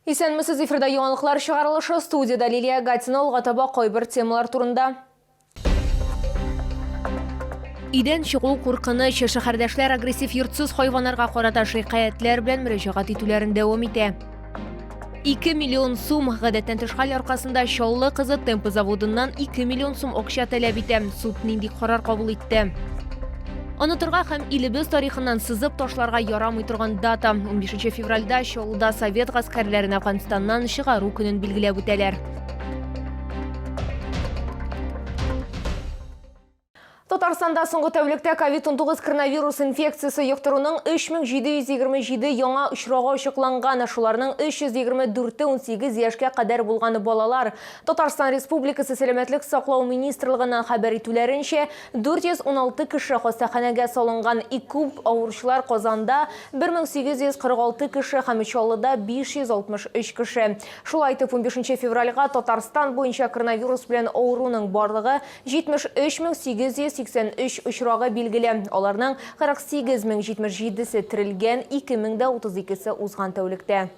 Исәнмесез, эфирда яңалыклар чыгарылышы, студиядә Лилия Гатина. Алга таба кайбер темалар турында. Өйдән чыгу куркыныч. Шәһәрдәшләр агрессив йортсыз хайваннарга карата шикаятьләр белән мөрәҗәгать итүләрен дәвам итә. 2 миллион сум гадәттән тыш хәл аркасында Чаллы кызы Темпо заводыннан 2 миллион сум акча таләп итә. Суд нинди карар кабул итте? Онытырга һәм илебез тарихыннан сызып ташларга ярамый торган дата. 15 февральдә Чаллыда совет гаскәрләрен Әфганстаннан чыгару көнен билгеләп үтәләр. Татарстанда соңгы тәүлектә ковид-19 коронавирус инфекциясе йоктыруның 3727 яңа очрагы ачыкланган. Шуларның 324-е 18 яшькә кадәр булган балалар. Татарстан Республикасы Сәламәтлек саклау министрлыгыннан хәбәр итүләренчә, 416 кеше хастаханәгә салынган. Иң күп авыручылар Казанда, 1846 кеше һәм Чаллыда 563 кеше. Шулай итеп, 15 февральгә Татарстан буенча коронавирус белән авыруның барлыгы 73883 очрагы билгеле. Аларның 48077 се терелгән, 2032 се узган тәүлектә.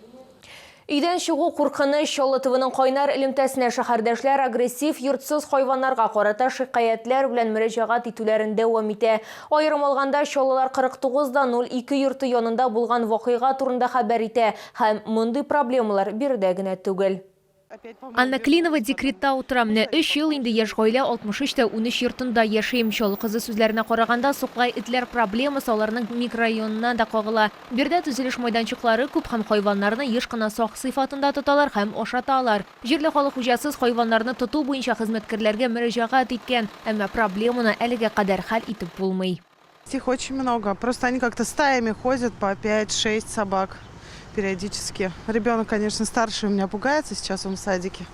Өйдән чыгу куркыныч. Чаллы ТВның кайнар элемтәсенә шәһәрдәшләр агрессив йортсыз хайваннарга карата шикаятьләр белән мөрәҗәгать итүләрен дәвам итә. Аерым алганда, чаллылар 49 да 02 йорты янында булган вакыйга турында хәбәр итә һәм мондый проблемалар биредә генә түгел. Анна Клинова декретта утыра. Менә өч ел инде яшь гаилә 63 тә 13 йортында яши. Чаллы кызы сүзләренә караганда, сукбай этләр проблемасы аларның микрорайонына да кагыла. Биредә төзелеш майданчыклары күп һәм хайваннарны еш кына сак сыйфатында тоталар һәм ашаталар. Җирле халык хуҗасыз хайваннарны тоту буенча хезмәткәрләргә мөрәҗәгать иткән, әмма проблеманы әлегә кадәр хәл итеп булмый. Их очень много. Просто они как-то стаями ходят по 5-6 собак периодически. Ребенок, конечно, старший у меня пугается, сейчас он в садике.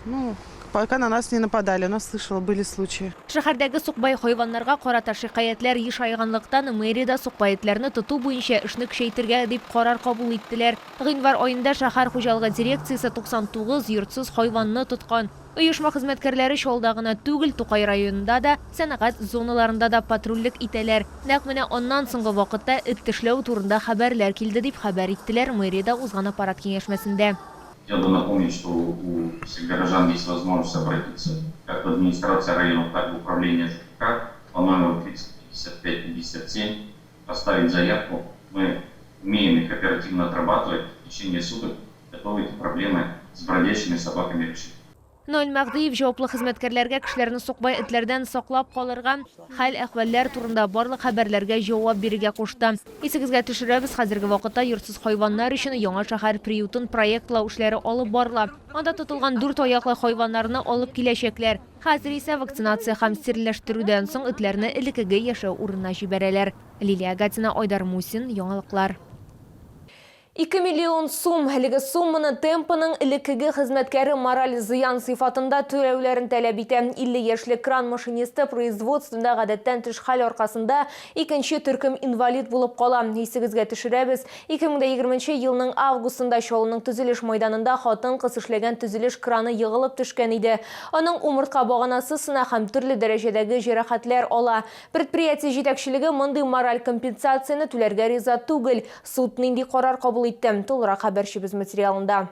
Ну, пока на нас не нападали, но слышала, были случаи. Шәһәрдәге сукбай хайваннарга карата шикаятьләр ешайганлыктан, мэриядә сукбай этләрне тоту буенча эшне көчәйтергә дип карар кабул иттеләр. Гыйнвар аенда шәһәр хуҗалыгы дирекциясе 99 йортсыз хайванны тоткан. Оешма хезмәткәрләре Чаллыда гына түгел, Тукай районында да, сәнәгать зоналарында да патрульлек итәләр. Нәкъ менә аннан соңгы вакытта эт тешләү турында хәбәрләр килде, дип хәбәр иттеләр мэриядә узган аппарат киңәшмәсендә. Хотел бы напомнить, что у всех горожан есть возможность обратиться как в администрацию района, так и в управление ЖКХ по номеру 30 55 57, оставить заявку. Мы умеем их оперативно отрабатывать в течение суток, готовы эти проблемы с бродячими собаками решить. Наил Мәһдиев җаваплы хезмәткәрләргә кешеләрне сукбай этләрдән саклап калырга, хәл-әхвәлләр турында барлык хәбәрләргә җавап бирергә кушты. Исегезгә төшерәбез, хәзерге вакытта йортсыз хайваннар өчен яңа шәһәр приютын проектлау эшләре алып барыла. Анда тотылган дүрт аяклы хайваннарны алып киләчәкләр. Хәзер исә вакцинация һәм стерильләштерүдән соң этләрне элеккеге яшәү урынына җибәрәләр. Лилия Гатина, Айдар Мусин, Яңалыклар. 2 миллион сум. Әлеге сумманы Темпоның элеккеге хезмәткәре мораль зыян сыйфатында түләүләрен таләп итә. 50 яшьлек кран машинисты производствода гадәттән тыш хәл аркасында икенче төркем инвалид булып кала. Исегезгә төшерәбез, 2020 елның августында Чаллының төзелеш майданында хатын-кыз эшләгән төзелеш краны егылып төшкән иде. Аның умыртка баганасы сына һәм төрле дәрәҗәдәге җәрәхәтләр ала. Предприятие җитәкчелеге мондый мораль компенсацияне түләргә риза түгел. Суд нинди карар кабул итте? Тулырак хәбәрчебез материалында.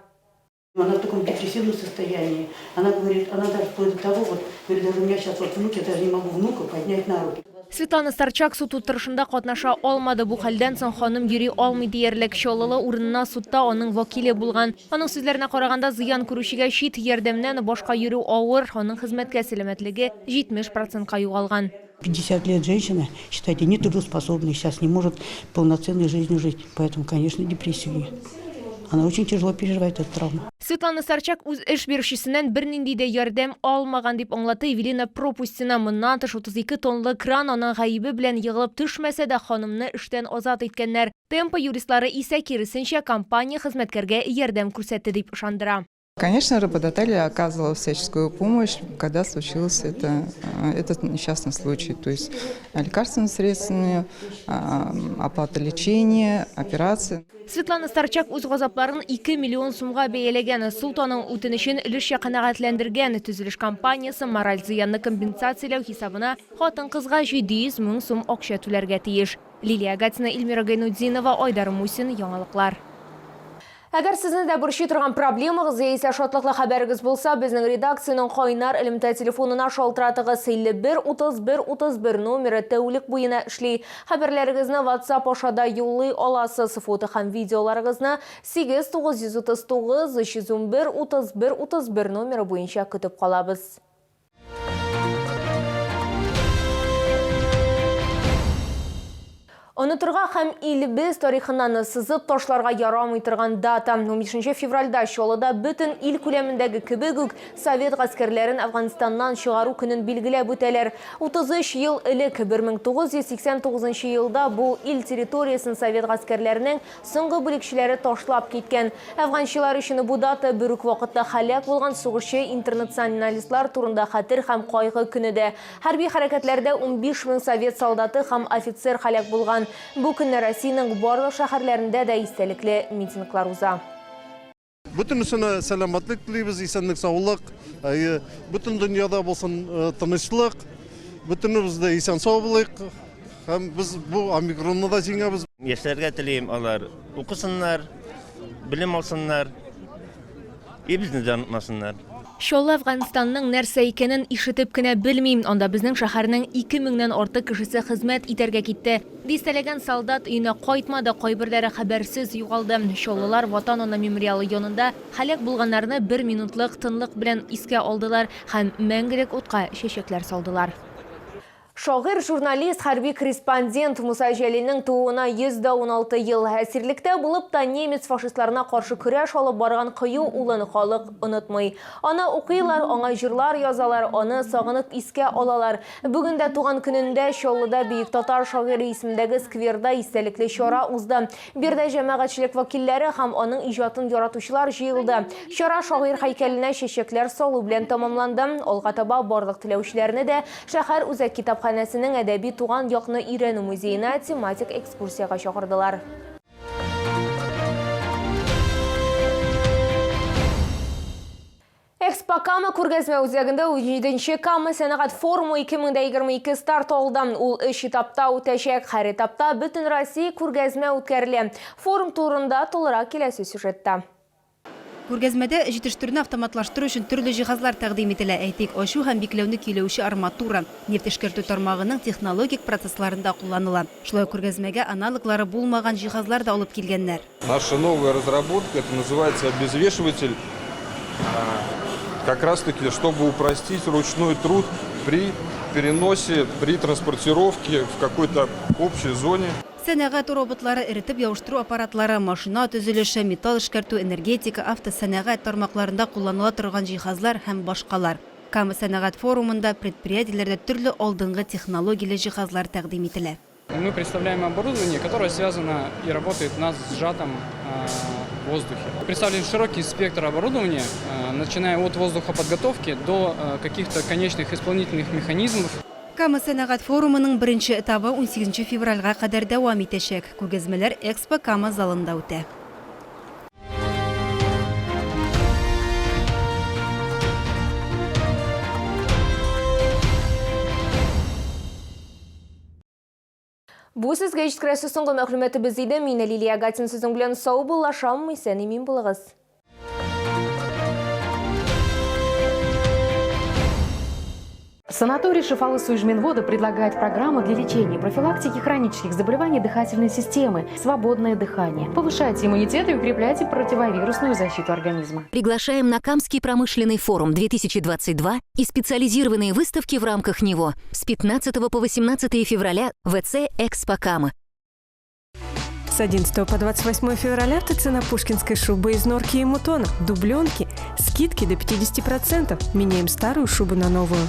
Она в таком депрессивном состоянии. Она говорит, она даже вплоть до того, вот, говорит, даже у меня сейчас вот внук, я даже не могу внука поднять на руки. Светлана Старчак суд утырышында катнаша алмады. Бу хәлдән соң ханым йөри алмый диярлек. Чаллылы урынына судта аның вәкиле булган. Аның сүзләренә караганда, зыян күрүчегә чит ярдәмнән башка йөрү авыр, аның хезмәткә сәламәтлеге 70 процентка югалган. 50 лет женщина, считайте, нетрудоспособная, сейчас не может полноценной жизнью жить. Поэтому, конечно, депрессия у нее. Она очень тяжело переживает эту травму. Светлана Сарчак үз эш бирүчесеннән бернинди дә ярдәм алмаган, дип аңлатты Эвелина Пропустина. Моннан тыш, 32 тоннлы кран аның гаебе белән егылып төшмәсә дә, ханымны эштән азат иткәннәр. Темпо юристлары исә, киресенчә, компания хезмәткәргә ярдәм күрсәтте дип ышандыра. Конечно, работодатель оказывал всяческую помощь, когда случился это, этот несчастный случай. То есть лекарственными средствами, оплата лечения, операции. Светлана Старчак үз газапларын 2 миллион сумга бәяләгән. Суд аның үтенечен өлешчә канәгатьләндергән. Төзелеш компаниясе мораль зыянны компенсацияләү хисабына хатын-кызга 700 мең сум акча түләргә тиеш. Лилия Гатина, Эльмира Гайнутдинова, Айдар Мусин, Яңалыклар. Әгәр сезне дә борчый торган проблемагыз яисә шатлыклы хәбәрегез булса, безнең редакциянең кайнар элемтә телефонына шалтыратыгыз. 51 31 31 номеры тәүлек буена эшли. Хәбәрләрегезне WhatsApp аша да юллый аласыз. Фото һәм видеоларыгызны 8 939 311 31 31 номеры буенча көтеп калабыз. Онытырга һәм илебез тарихыннан сызып ташларга ярамый торган дата. 15 февральдә Чаллыда бөтен ил күләмендәге кебек үк совет гаскәрләрен Әфганстаннан чыгару көнен билгеләп үтәләр. 33 ел элек, 1989 елда бу ил территориясен совет гаскәрләренең Соңгы бүлекчеләре ташлап киткән. Әфганчылар өчен бу дата бер үк вакытта һәлак булган сугышчы-интернационалистлар турында хәтер һәм кайгы көне дә. Хәрби хәрәкәтләрдә 15 мең совет солдаты һәм офицер һәлак булган. Бу көнне Россиянең барлык шәһәрләрендә дә истәлекле митинглар уза. Бөтенесенә сәламәтлек телибез, исәнлек-саулык. Әйе, бөтен дөньяда булсын тынычлык. Бөтенебез дә исән-сау булыйк. Һәм без бу омикронны да җиңәбез. Яшьләргә телим, алар укысыннар, белем алсыннар и безне дә онытмасыннар. Чаллы Әфганстанның нәрсә икәнен ишетеп кенә белми. Анда безнең шәһәрнең ике меңнән артык кешесе хезмәт итәргә китте. Дистәләгән солдат өенә кайтмады, кайберләре хәбәрсез югалды. Чаллылар Ватан ана мемориалы янында һәлак булганнарны бер минутлык тынлык белән искә алдылар һәм мәңгелек утка чәчәкләр салдылар. Шагыйрь, журналист, хәрби корреспондент Муса Җәлилнең тууына 116 ел. Әсирлектә булып та немец фашистларына каршы көрәш алып барган кыю улын халык онытмый. Аны укыйлар, аңа җырлар язалар, аны сагынып искә алалар. Бүген дә туган көнендә Чаллыда бөек татар шагыйре исемендәге скверда истәлекле чара узды. Биредә җәмәгатьчелек вәкилләре һәм аның иҗатын яратучылар җыелды. Чара шагыйрь һәйкәленә чәчәкләр салу белән тәмамланды. Алга таба барлык теләүчеләрне дә шәһәр үзәк китапханәсенең әдәби туган якны өйрәнү музеена тематик экскурсиягә чакырдылар. Экспо Кама күргәзмә үзәгендә 17нче Кама сәнәгать форумы 2022 старт алды. Ул өч этапта үтәчәк. Һәр этапта бөтен Россия күргәзмә үткәрелә. Форум турында тулырак киләсе сюжетта. Күргәзмәдә җитештерүне автоматлаштыру өчен төрле җиһазлар тәкъдим ителә. Әйтик, ачу һәм бикләүне көйләүче арматура, нефть эшкәртү тармагының технологик процессларында кулланыла. Шулай ук күргәзмәгә аналоглары булмаган җиһазлар да алып килгәннәр. Наша новая разработка, это называется обезвешиватель, как раз таки, чтобы упростить ручной труд при переносе, при транспортировке в какой-то общей зоне. Сәнәгать роботлары, эретеп ябыштыру аппаратлары, машина төзелеше, металл эшкәртү, энергетика, автосәнәгать тармакларында кулланыла торган җиһазлар һәм башкалар. Кама сәнәгать форумында предприятиеләрдә төрле алдынгы технологияле җиһазлар тәкъдим ителә. Мы представляем оборудование, которое связано и работает на сжатом воздухе. Представлен широкий спектр оборудования, начиная от воздухоподготовки до каких-то конечных исполнительных механизмов. Кама сәнәгать форумының беренче этабы унсигезенче февральгә кадәр дәвам итәчәк. Күргәзмәләр Экспо Кама залында үтә. Бу сезгә җиткерәсе соңгы мәгълүматыбыз иде. Мин Лилия Гатин сезнең белән саубуллашам. Исән-имин булыгыз. Санаторий Шифалы Суижминвода предлагает программу для лечения и профилактики хронических заболеваний дыхательной системы «Свободное дыхание». Повышайте иммунитет и укрепляйте противовирусную защиту организма. Приглашаем на Камский промышленный форум 2022 и специализированные выставки в рамках него с 15 по 18 февраля в ВЦ «Экспо Кама». С 11 по 28 февраля в ТЦ на Пушкинской шубы из норки и мутона, дубленки, скидки до 50%. Меняем старую шубу на новую.